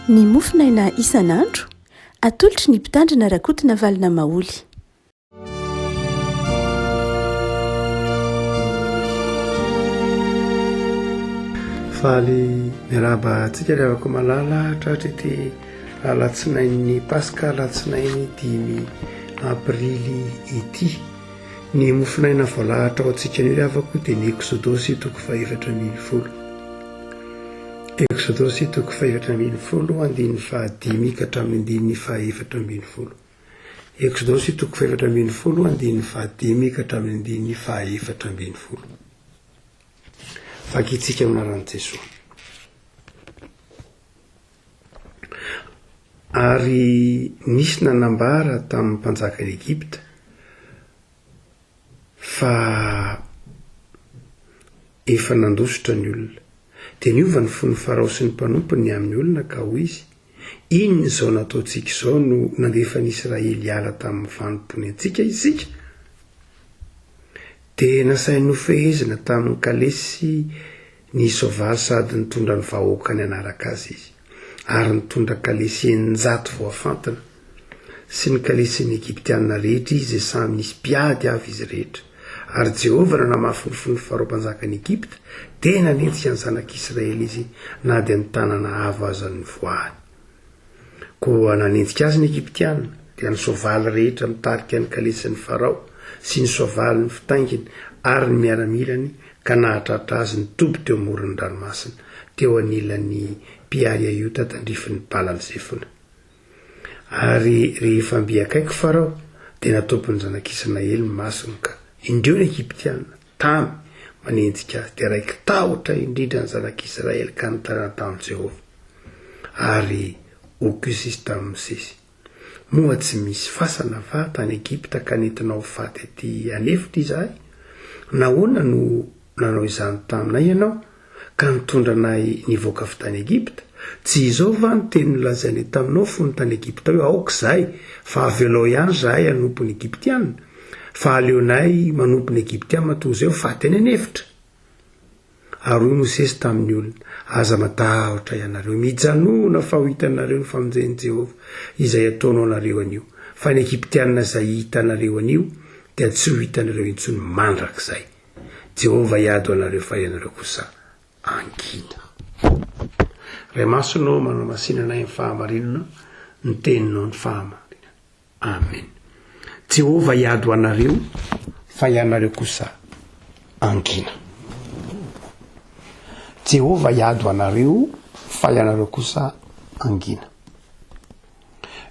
Ny mofonaina isan'andro, atolotry ny Mpitandrina Rakotonavalona Maholy. Faly miarahaba antsika ry havako malala tratra ity alatsinain'ny Paska alatsinainy dimy aprily ity. Ny mofonaina voalahatra ho antsika anio ry havako dia ny Eksodosy toko fahefatra 18. Eksodosy toko fahefatra 18 andininy fahadimy ka hatramin'ny andininy fahefatra 18. Eksodosy toko fahefatra 18 andininy fahadimy ka hatramin'ny andininy fahefatra 18. Vakintsika amin'ny anaran'i Jesoa. Ary nisy nanambara tamin'ny mpanjakan'i Egypta fa efa nandositra ny olona. Dia niova ny fon'i Farao sy ny mpanompony ny amin'ny olona ka hoy izy, Inona izao nataontsika izao no nandefa ny Israely hiala tamin'ny fanompoany antsika isika? Dia nasainy nofehezina tamin'ny kalesy ny soavaly sady nitondra ny vahoakany hanaraka azy izy, ary nitondra kalesy 600 voafantina, sy ny kalesin'ny Egyptiana rehetra izy, izay samy nisy mpiady avy izy rehetra. Ary Jehovah nanamafy ny fon'i Farao mpanjakan'i Egypta, dia nanenjika ny zanak'Israely izy, na dia ny tanana avo aza nivoahany. Koa nanenjika azy ny Egyptiana, dia ny soavaly rehetra mitarika ny kalesin'i Farao, sy ny soavaliny fitainginy, ary ny miaramilany, ka nahatratra azy nitoby teo amoron'ny ranomasina, teo anilan'i Piariaiota tandrifin'i Bala-zefona. Ary rehefa mby akaiky Farao, dia natopin'ny zanak'Israely ny masony, ka indreo ny Egyptiana, tamy, manenjika azy, dia raiki-tahotra indrindra ny zanak'Israely ka nitaraina tamin'i Jehovah. Ary hoy kosa izy tamin'i Mosesy, Moa tsy misy fasana va tany Egypta ka nentinao ho faty atỳ an'efitra izahay? Nahoana no nanao izany taminay ianao, ka nitondra anay nivoaka avy tany Egypta? Tsy izao va ny teny nolazainay taminao fony tany Egypta hoe, 'Aoka izahay, fa avelao ihany izahay hanompo ny Egyptiana'? Fa aleonay manompo ny Egyptiana toy izay ho faty any an'efitra. Ary hoy Mosesy tamin'ny olona, Aza matahotra ianareo, mijanòna fa ho hitanareo ny famonjen'i Jehovah, izay ataonao anareo anio. Fa ny Egyptiana izay hitanareo anio dia tsy ho hitanareo intsony mandrakizay. Jehovah hiady ho anareo fa ianareo kosa hangina. Ray Masina ô, manamasina anay amin'ny fahamarinana, ny teninao ny fahamarinana. Amen. Jehovah hiady ho anareo fa ianareo kosa hangina. Jehovah hiady ho anareo fa ianareo kosa hangina.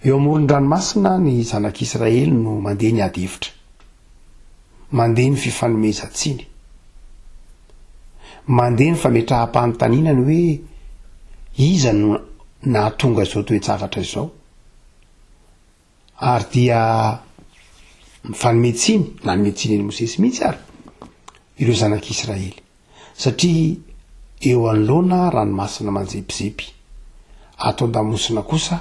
Eo amoron-dranomasina ny zanak'Israely no mandeha ny ady hevitra. Mandeha ny fifanomezan-tsiny. Mandeha ny fametraham-panontaniana ny hoe iza no nahatonga izao toe-javatra izao. Ary dia mifanome tsiny, nanome tsiny an'i Mosesy mihitsy ary ireo zanak'Israely, satria eo anoloana ranomasina manjepizepy, ato an-damosina kosa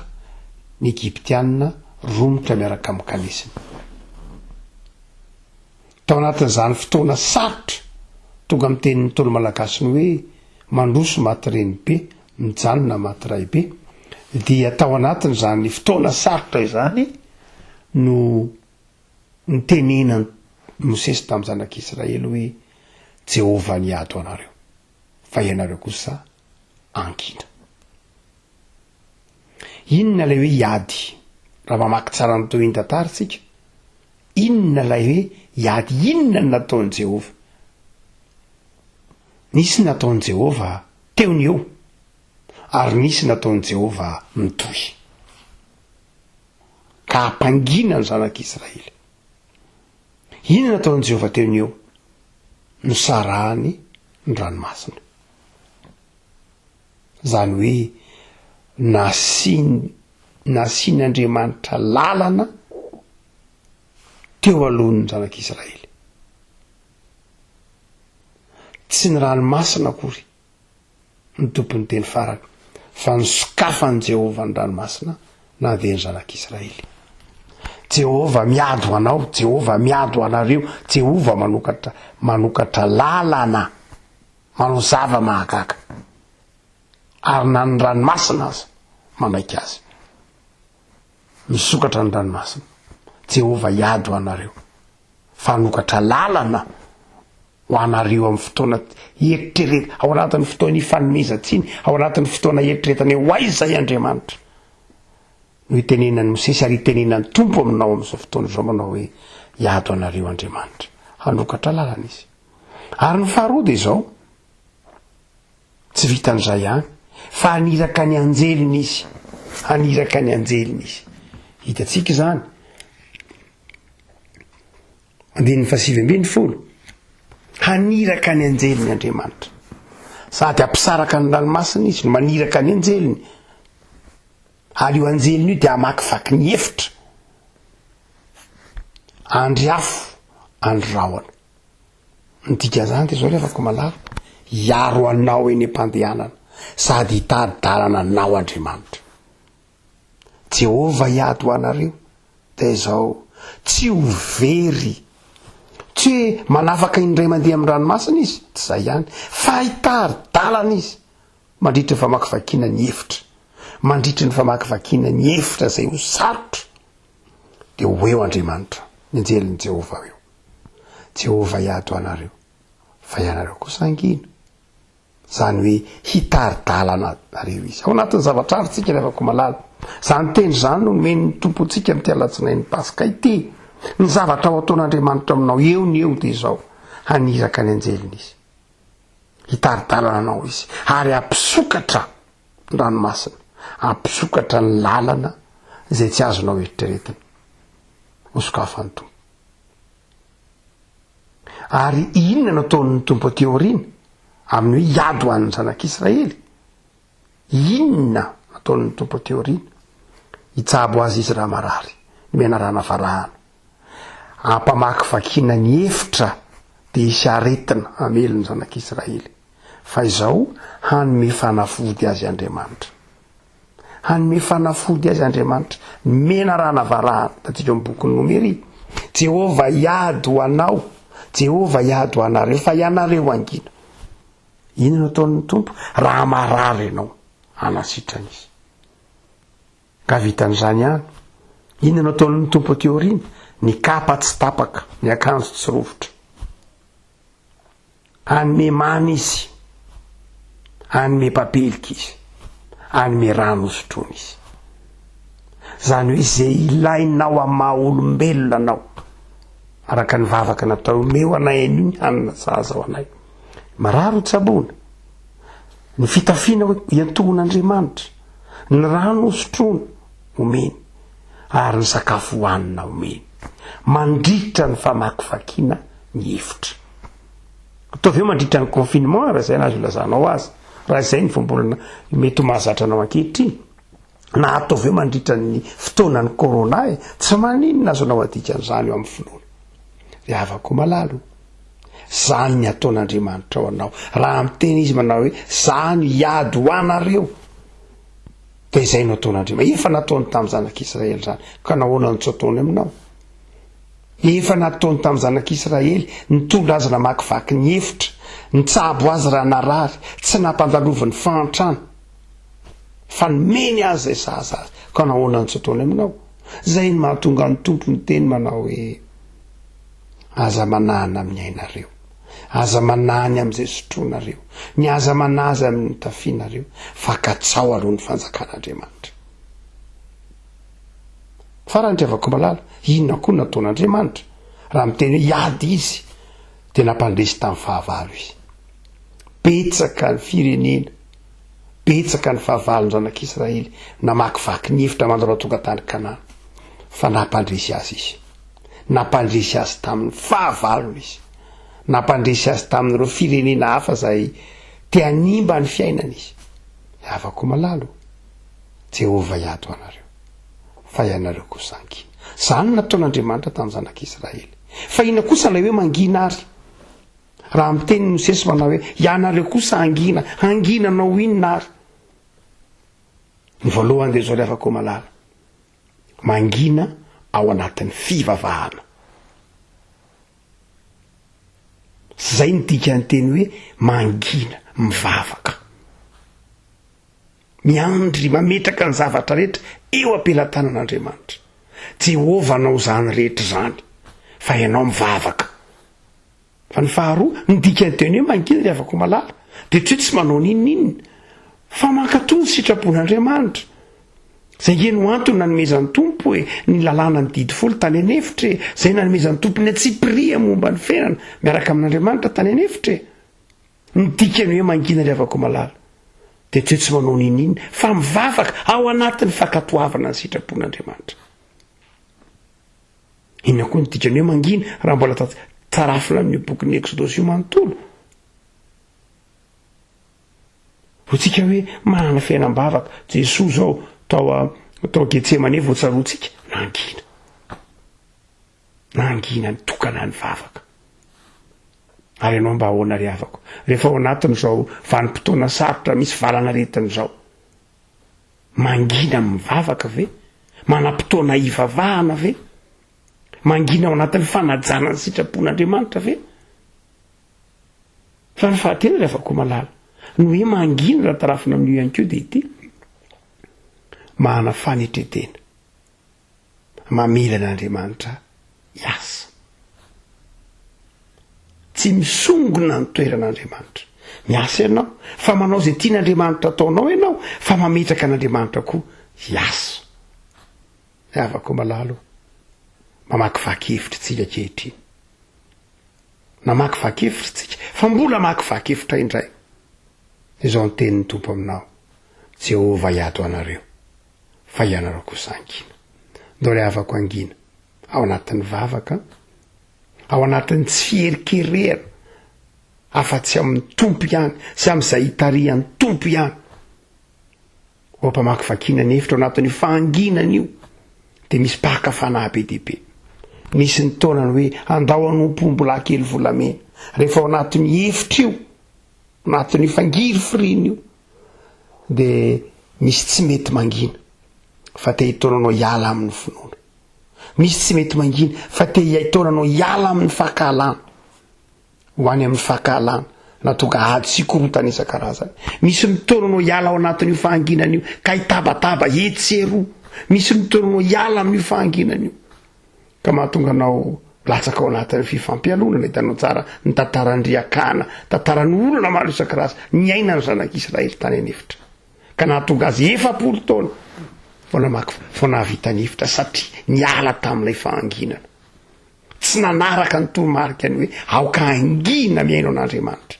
ny Egyptiana romotra miaraka amin'ny kalesiny. Tao anatin'izany fotoana sarotra, tonga amin'ny tenin'ny Ntaolo Malagasy ny hoe mandroso maty renibe, mijanona maty raibe, dia tao anatin'izany fotoana sarotra izany no nitenenan'i Mosesy tamin'ny zanak'Israely hoe, Jehovah niady ho anareo, fa ianareo kosa hangina. Inona ilay hoe hiady? Raha mamaky tsara ny tohin'ny tantara isika, Inona ilay hoe hiady? Inona no nataon'i Jehovah? Nisy nataon'i Jehovah teo ny eo, ary nisy nataon'i Jehovah mitohy, ka hampangina ny zanak'Israely. Inona nataon'i Jehovah teo ny eo? Nosarahany ny ranomasina. Izany hoe nasiany nasian'Andriamanitra lalana teo alohan'ny zanak'Israely. Tsy ny ranomasina akory no tompon'ny teny farany, fa nosokafan'i Jehovah ny ranomasina na dia ny zanak'Israely. Jehovah miady ho anao, Jehovah miady ho anareo, Jehovah manokatra manokatra lalana, manao zava-mahagaga. Ary na ny ranomasina aza. Manaiky azy. Misokatra ny ranomasina. Jehovah hiady ho anareo. Fa hanokatra lalana ho anareo amin'ny fotoana eritreret, ao anatin'ny fotoana ifanomezan-tsiny, ao anatin'ny fotoana eritreretana hoe ho aiza i Andriamanitra. No itenenan'i Mosesy ary itenenan'ny Tompo aminao amin'izao fotoana izao manao hoe hiady ho anareo Andriamanitra. Hanokatra lalana izy. Ary ny faharoa dia izao, Tsy vitan'izay ihany, fa haniraka ny anjeliny izy. Haniraka ny anjeliny izy. Hitantsika izany. Andininy fahasivy ambin'ny folo. Haniraka ny anjeliny Andriamanitra. Sady hampisaraka ny ranomasina izy no maniraka ny anjeliny. Ary io anjeliny io dia hamakivaky ny efitra. Andry afo, andry rahona. Ny dikan'izany dia izao ry havako malala, hiaro anao eny am-pandehanana sady hitari-dalana anao Andriamanitra. Jehovah hiady ho anareo, dia izao, tsy ho very. Tsy hoe manafaka indray mandeha amin'ny ranomasina izy, tsy izay ihany, fa hitari-dalana izy mandritra ny famakivakiana ny efitra. Mandritra ny famakivakiana ny efitra izay ho sarotra, dia ho eo Andriamanitra, ny anjelin'i Jehovah ho eo. Jehovah hiady ho anareo, fa ianareo kosa hangina. Izany hoe hitari-dalana anareo izy. Ao anatin'ny zavatra ary tsika ry havako malala. Izany teny izany no nomen'ny Tompo antsika amin'ity alatsinain'ny Paska ity. Ny zavatra ho ataon'Andriamanitra aminao eo ny eo dia izao, haniraka ny anjeliny izy. Hitari-dalana anao izy ary hampisokatra ny ranomasina, hampisokatra ny lalana izay tsy azonao eritreretina. Hosokafan'ny Tompo. Ary inona no ataon'ny Tompo aty aoriana amin'ny hoe hiady ho an'ny zanak'Israely? Inona no ataon'ny Tompo aty aoriana? Hitsabo azy izy raha marary, ny menarana varahana. Hampamakivakiana ny efitra dia hisy aretina hamely ny zanak'Israely. Fa izao, hanome fanafody azy Andriamanitra. Hanome fanafody azy Andriamanitra. Menarana varahana. Hitantsika ao amin'ny bokin'ny Nomery. Jehovah hiady ho anao. Jehovah hiady ho anareo, fa ianareo hangina. Inona no ataon'ny Tompo? Raha marary ianao, hanasitrana Izy. Ka vitan'izany ihany. Inona no ataon'ny Tompo aty aoriana? Ny kapa tsy tapaka, ny akanjo tsy rovitra. Hanome mana izy, hanome babelika izy, hanome rano hosotroina izy. Izany hoe izay ilainao amin'ny maha olombelona anao, araka ny vavaka natao, omeo anay anio ny hanina sahaza ho anay. Marary ho tsaboina, ny fitafiana iantohon'Andriamanitra, ny rano hosotroina omeny, ary ny sakafo hohanina omeny, mandritra ny famakivakiana ny efitra. Ataovy eo mandritra ny confinement raha izay no azo ilazanao azy, raha izay ny voambolana mety ho mahazatra anao ankehitriny, na ataovy eo mandritra ny fotoanan'ny corona e, tsy maninona azonao adika an'izany eo amin'ny finoana. Ry havako malala o, zany ny ataon'Andriamanitra ho anao. Raha miteny izy manao hoe za no hiady ho anareo, dia izay no ataon'Andriamanitra. Efa nataony tamin'ny zanak'Israely izany, ka nahoana no tsy ataony aminao? Efa nataony tamin'ny zanak'Israely, nitondra azy namakivaky ny efitra, nitsabo azy raha narary, tsy nampandaloviny fahantrana, fa nomeny azy izay sahaza azy. Ka nahoana no tsy ataony aminao? Izay no mahatonga ny Tompo miteny manao hoe, Aza manahana amin'ny ainareo, aza manahy ny amin'izay sotroinareo, ny aza manahy izay amin'ny tafianareo, fa katsaho aloha ny fanjakan'Andriamanitra. Farany ry havako malala, inona koa no nataon'Andriamanitra? Raha miteny hoe hiady izy, dia nampandresy tamin'ny fahavalo izy. Betsaka ny firenena, betsaka ny fahavalon'ny zanak'Israely namakivaky ny efitra mandra tonga tany Kanana, fa nampandresy azy izy. Nampandresy azy tamin'ny fahavalony izy. Nampandresy azy tamin'ireo firenena hafa izay te hanimba ny fiainany izy. Ry havako malala o, Jehovah hiady ho anareo. Fa ianareo kosa hangina. Izany no nataon'Andriamanitra tamin'ny zanak'Israely. Fa inona kosa ilay hoe mangina ary? Raha miteny i Mosesy manao hoe, ianareo kosa hangina, hangina anao inona ary? Ny voalohany dia izao ry havako malala, mangina ao anatin'ny fivavahana. Izay ny dikan'ny teny hoe mangina, mivavaka. Miandry, mametraka ny zavatra rehetra eo am-pelatanan'Andriamanitra. Jehovah hanao izany rehetra izany, fa ianao mivavaka. Fa ny faharoa, ny dikan'ny teny hoe mangina ry havako malala, dia tsy hoe tsy manao n'inon'inona, fa mankatò ny sitrapon'Andriamanitra. Izay ange no antony nanomezan'ny Tompo e, ny lalàna ny didy folo tany an'efitra e, izay nanomezan'ny Tompo ny antsipiriany momba ny fiainana miaraka amin'Andriamanitra tany an'efitra e. Ny dikan'ny hoe mangina ry havako malala, dia tsy hoe tsy manao n'inon'inona, fa mivavaka ao anatin'ny fankatoavana ny sitrapon'Andriamanitra. Inona koa ny dikan'ny hoe mangina raha mbola tarafina amin'io bokin'ny Eksodosy io manontolo? Hotsika hoe manana fiainam-bavaka. Jesoa izao tao tao Getsemane vao tsaroantsika, nangina. Nangina nitokana nivavaka. Ary ianao mba ahoana ry havako? Rehefa ao anatin'izao vanim-potoana sarotra misy valan'aretina izao, Mangina mivavaka ve? Manam-potoana hivavahana ve? Mangina ao anatin'ny fanajana ny sitrapon'Andriamanitra ve? Fa ny fahatelo ry havako malala, ny hoe mangina raha tarafina amin'io ihany koa dia ity, manana fanetren-tena. Mamela an'Andriamanitra hiasa. Tsy misongona ny toeran'Andriamanitra. Miasa ianao, fa manao izay tian'Andriamanitra ataonao ianao, fa mametraka an'Andriamanitra koa hiasa. Ry havako malala o, mamakivaky hevitra isika ankehitriny. Namakivaky hevitra isika, fa mbola hamakivaky hevitra indray. Izao ny tenin'ny Tompo aminao, Jehovah hiady ho anareo. fa ianareo kosa hangina. Ndao ry havako hangina ao anatin'ny vavaka, ao anatin'ny tsy fiherikerehana afa-tsy amin'ny Tompo ihany sy amin'izay itarihan'ny Tompo ihany. Ho ampamakivakiana ny efitra ao anatin'io fahanginana io dia misy mpaka fanahy be dia be. Misy ny taonany hoe andao hanompo ombilahy kely volamena. Rehefa ao anatin'io efitra io, anatin'io fangirifiriana io, dia misy tsy mety mangina fa te hitaona anao hiala amin'ny finoana. Misy tsy mety mangina fa te hitaona anao hiala amin'ny fankahalana, ho any amin'ny fankahalana na tonga ady sy korontana isan-karazany. Misy mitaona anao hiala ao anatin'io fahanginana io ka hitabataba etsy sy eroa. Misy mitaona anao hiala amin'io fahanginana io. ka mahatonga anao latsaka ao anatin'ny fifampialonana. Hitanao tsara ny tantaran-dry Akana, tantaran'ny olona maro isan-karazany niainan'ny zanak'Israely tany an'efitra, ka nahatonga azy 40 taona vao namaky, vao nahavita ny efitra, satria niala tamin'ilay fahanginana. Tsy nanaraka ny toromarika ny hoe aoka hangina mihaino an'Andriamanitra,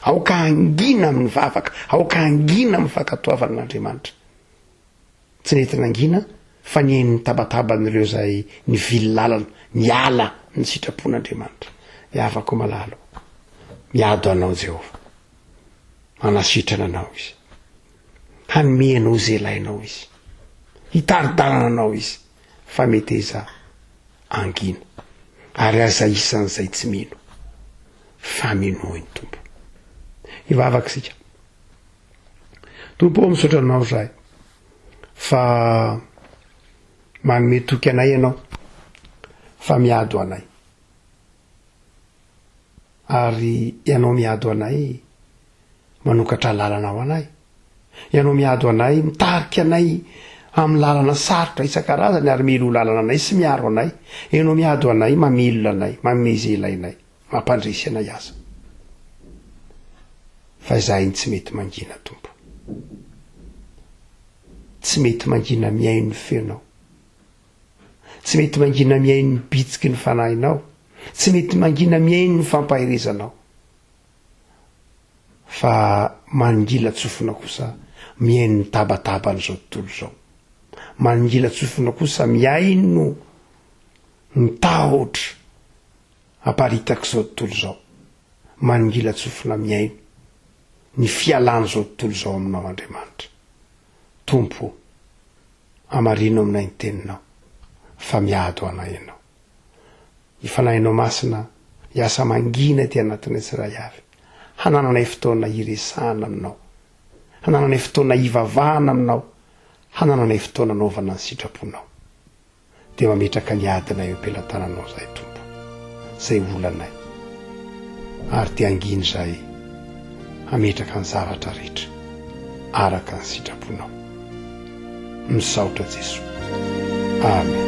aoka hangina amin'ny vavaka, aoka hangina amin'ny fankatoavana an'Andriamanitra. Tsy nety nangina fa nihaino ny tabataban'ireo izay nivily lalana niala ny sitrapon'Andriamanitra. Ry havako malala ô, miady ho anao Jehovah. Manasitrana anao Izy. Hanome anao izay ilainao Izy. Hitari-dalana anao Izy. Fa meteza hangina. Ary aza isan'izay tsy mino, fa minoa ny Tompo. Hivavaka isika. Tompo ô, misaotra Anao izahay fa manome toky anay Ianao fa miady ho anay. Ary Ianao miady ho anay manokatra lalana ho anay. Ianao miady ho anay, mitarika anay amin'ny lalana sarotra isan-karazany ary miloha lalana anay sy miaro anay. Ianao miady ho anay, mamelona anay, manome izay ilainay. Mampandresy anay aza. Fa izahay ny tsy mety mangina Tompo. Tsy mety mangina mihaino ny feonao. Tsy mety mangina mihaino ny bitsiky ny fanahinao. Tsy mety mangina mihaino ny fampaherezanao. Fa mangilan-tsofina kosa mihaino ny tabataban'izao tontolo izao. Mangilan-tsofina kosa mihaino ny tahotra. Aparitak'izao tontolo izao, manongilan-tsofina mihaino ny fialan'izao tontolo izao aminao Andriamanitra. Tompo o, amarino aminay ny Teninao, fa miady ho anay Ianao. Ny Fanahinao Masina hiasa mangina ety anatinay tsiray avy, hanananay fotoana hiresahana Aminao, hanananay fotoana hivavahana Aminao, hanananay fotoana hanaovana ny sitraponao. Dia mametraka ny adinay eo am-pelatananao izahay Tompo, izay olanay, ary dia hangina izahay hametraka ny zavatra rehetra. Araka ny sitraponao. Misaotra Jesoa. Amen.